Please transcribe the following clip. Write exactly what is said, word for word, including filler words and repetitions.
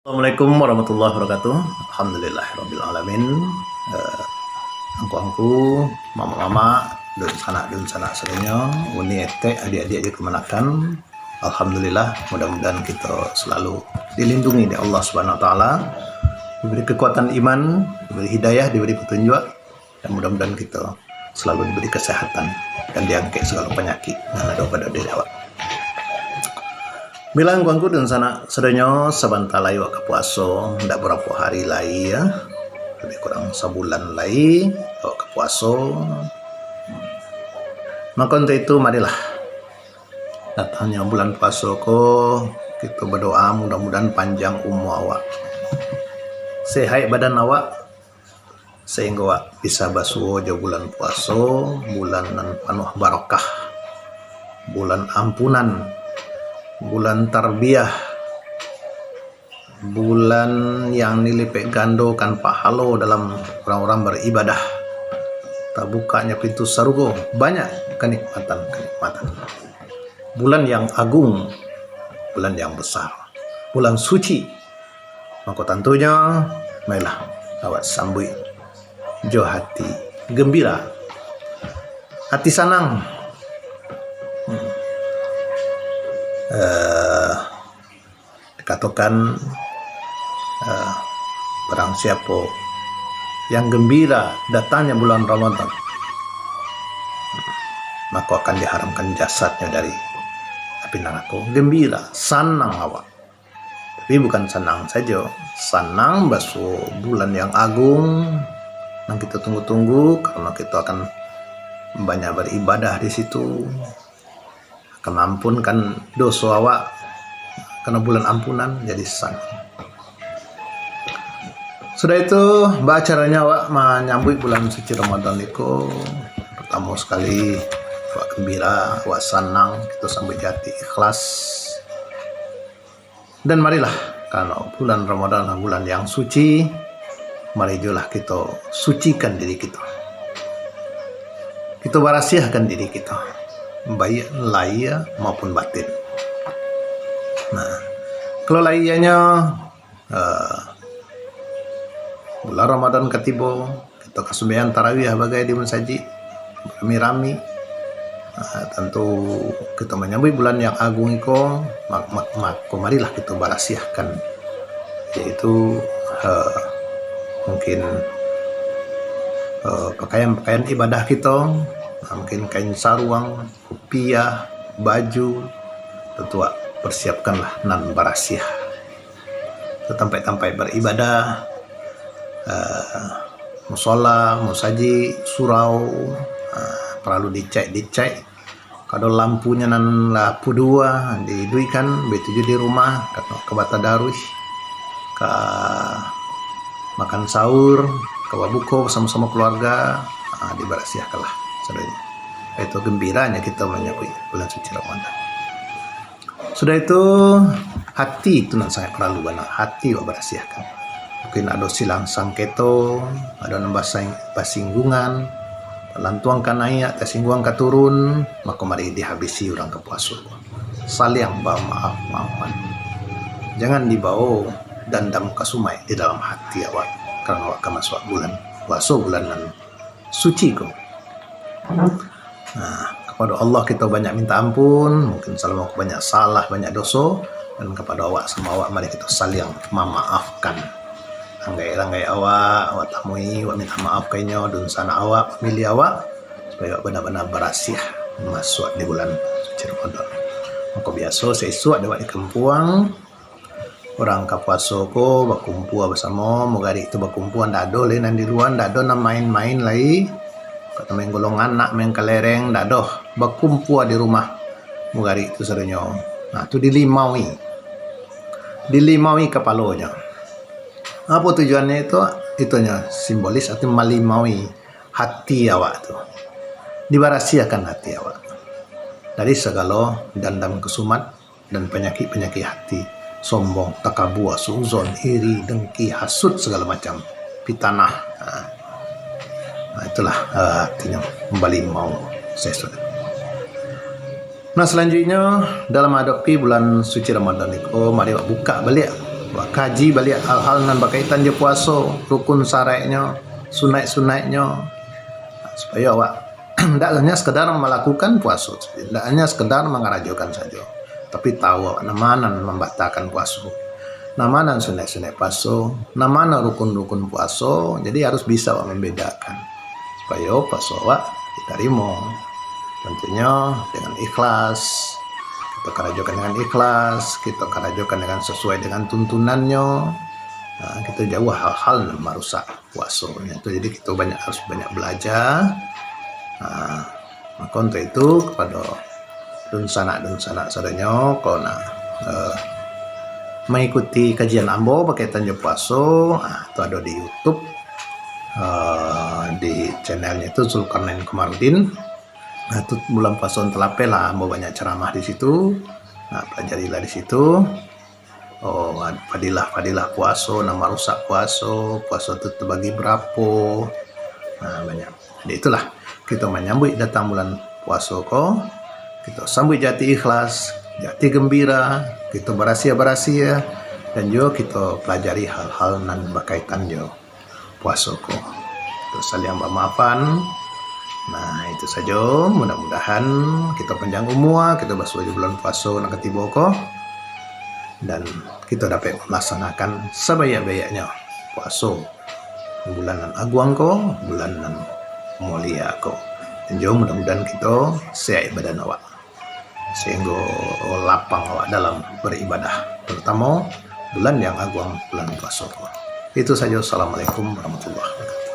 Assalamualaikum warahmatullahi wabarakatuh. Alhamdulillahirabbil alamin. Eh, angku-angku, mamak-mamak, dunsanak-dunsanak sadonyo, uni etek, adiak-adiak jo kamanakan. Alhamdulillah, mudah-mudahan kita selalu dilindungi dek Allah Subhanahu Wa Taala, diberi kekuatan iman, diberi hidayah, diberi petunjuk, dan mudah-mudahan kita selalu diberi kesehatan dan diangkek segala penyakit yang ada pada diri awak. Bilang angku-angku dunsanak sadonyo, sabanta lai awak ka puaso, ndak barapo hari lai, ya. Lebih kurang sabulan lai awak ka puaso. Maka untuk itu, marilah datangnyo bulan puaso ko, kito badoa mudah-mudahan panjang umua awak, sehat badan awak, sahinggo awak bisa basuo jo bulan puaso, bulan nan panuah barokah, bulan ampunan, bulan tarbiah, bulan yang dilipek gandokan pahalo dalam urang-urang baribadah. Tabukaknyo pintu sarugo, banyak kanikmatan-kanikmatan. Bulan yang agung, bulan yang besar, bulan suci. Mako tantunyo, marilah awak sambuik jo hati gembira, hati sanang. Hmm. Eh, dikatokan, eh, barang siapo yang gembira datangnya bulan Ramadan, mako akan diharamkan jasadnya dari api narako. Gembira, sanang awak. Tapi bukan sanang sajo, sanang basuo bulan yang agung, nan kito tunggu-tunggu, karena kito akan banyak baribadah di situ, akan maampunkan doso awak, karena bulan ampunan, jadi sanang. Sudah itu, baacaranyo awak manyambuik bulan suci Ramadan iko, pertamo sakali, awak gembira, awak sanang, kito sambuik jo hati ikhlas. Dan marilah, karena bulan Ramadan adalah bulan yang suci, mari juolah kito sucikan diri kito. Kito barasiahkan diri kito, baiak lahia maupun batin. Nah, kalau lahianyo, eh, bulan Ramadan ka tibo, kito ka sumbayang tarawih bagai di masajik, rami-rami. Ah, tantu kito manyambuik bulan yang agung iko, ma-, ma-, mako marilah kito barasiahkan, yaitu, eh, mungkin, eh, pakaian-pakaian ibadah kito, ah, mungkin kain saruang, kupiah, baju, tantu persiapkanlah nan barasiah. Tampek-tampek baribadah, eh, musala, musajik, surau, eh, paralu dicek-dicek. Kalau lampunyo nan lah puduah, diiduikan, baitu juo di rumah, ka, ka batadaruih, ka makan sahur, ka babuko basamo-samo kaluarga, ah, dibarasiahkanlah sadonyo. Itu gembiranyo kito manyabuik bulan suci Ramadan. Sudah itu, hati tu nan sangat paralu bana, hati awak barasiahkan. Mungkin ado silang sangketo, ado nan basang-, basinggungan, lantuang ka naiak, tasingguang ka turun, mako mari dihabisi urang ka puaso. Saliang bamaaf-maafan. Jangan dibawo dandam kasumaik di dalam hati awak, karano awak ka masuak bulan puaso, bulan nan suci ko. Nah, kapado Allah kito banyak minta ampun, mungkin salamo ko banyak salah, banyak doso, dan kapado awak samo awak mari kito saliang mamaafkan. Anggaik-anggaik awak, awak tamui, awak minta maaf ka inyo, dunsanak awak, famili awak, supayo awak bana-bana barasiah masuak di bulan suci Ramadan. Mako biaso saisuak dek awak di kampuang, urang ka puaso ko bakumpua basamo, mugarik tu bakumpua, ndak ado lai nan di lua, ndak ado nan main-main lai. Kok main golongan, nak main kalereng, ndak ado. Bakumpua di rumah mugarik tu sadonyo. Nah, tu dilimaui. Dilimaui kapalonyo. Apo tujuannyo itu? Itunyo simbolis, arti malimaui hati awak tu. Dibarasiahkan hati awak dari sagalo dandam kasumaik, dan panyakik-panyakik hati, sombong, takabua, suuzon, iri, dengki, hasut, sagalo macam, pitanah. Ha. Nah, itulah, eh, artinyo balimau sesuatu. Nah, salanjuiknyo, dalam mahadapi bulan suci Ramadan iko, mari awak bukak baliak Kaji baliak hal-hal nan bakaitan jo puaso, rukun saraiknyo, sunaik-sunaiknyo, supayo awak ndak hanya sekadar malakukan puaso, ndak hanya sekadar mangarajokan sajo, tapi tahu awak nama nan mambatahkan puaso, nama nan sunaik-sunaik puaso, nama nan rukun-rukun puaso. Jadi harus bisa awak mambedakan, supayo puaso awak ditarimo. Tantunyo dengan ikhlas, kito karajokan dengan ikhlas, kito karajokan dengan sasuai dengan tuntunannyo. Ha, kito jauah hal-hal nan marusak puaso nyo tu. Jadi kito banyak, harus banyak balajar. Ha, maka untuak itu, kapado dunsanak-dunsanak sadonyo, kalau nak, eh, mangikuti kajian ambo bakaitan jo puaso, ha, tu ado di YouTube, eh, di channelnyo tu Zulkarnain Komarudin. Nah, tu bulan puaso nan talapeh lah, ambo banyak ceramah di situ. Nah, pelajarilah di situ. Oh, ad-, fadilah-fadilah puaso, nan marusak puaso, puaso tu tabagi barapo. Nah, banyak. Jadi itulah, kito manyambuik datang bulan puaso ko, kito sambuik jo ati ikhlas, jo ati gembira, kito barasiah-barasiah, dan juo kito pelajari hal-hal nan bakaitan jo puaso ko. Kito saliang bamaafan. Nah, itu sajo. Mudah-mudahan kito panjang umua, kito basuo jo bulan puaso nan katibo ko, dan kito dapek malaksanakan sabaiak-baiaknyo puaso bulan nan aguang ko, bulan nan mulia ko. Dan juo mudah-mudahan kito sehat badan awak, sahinggo lapang awak dalam baribadah, tarutamo bulan yang aguang, bulan puaso ko. Itu sajo. Assalamualaikum warahmatullahi wabarakatuh.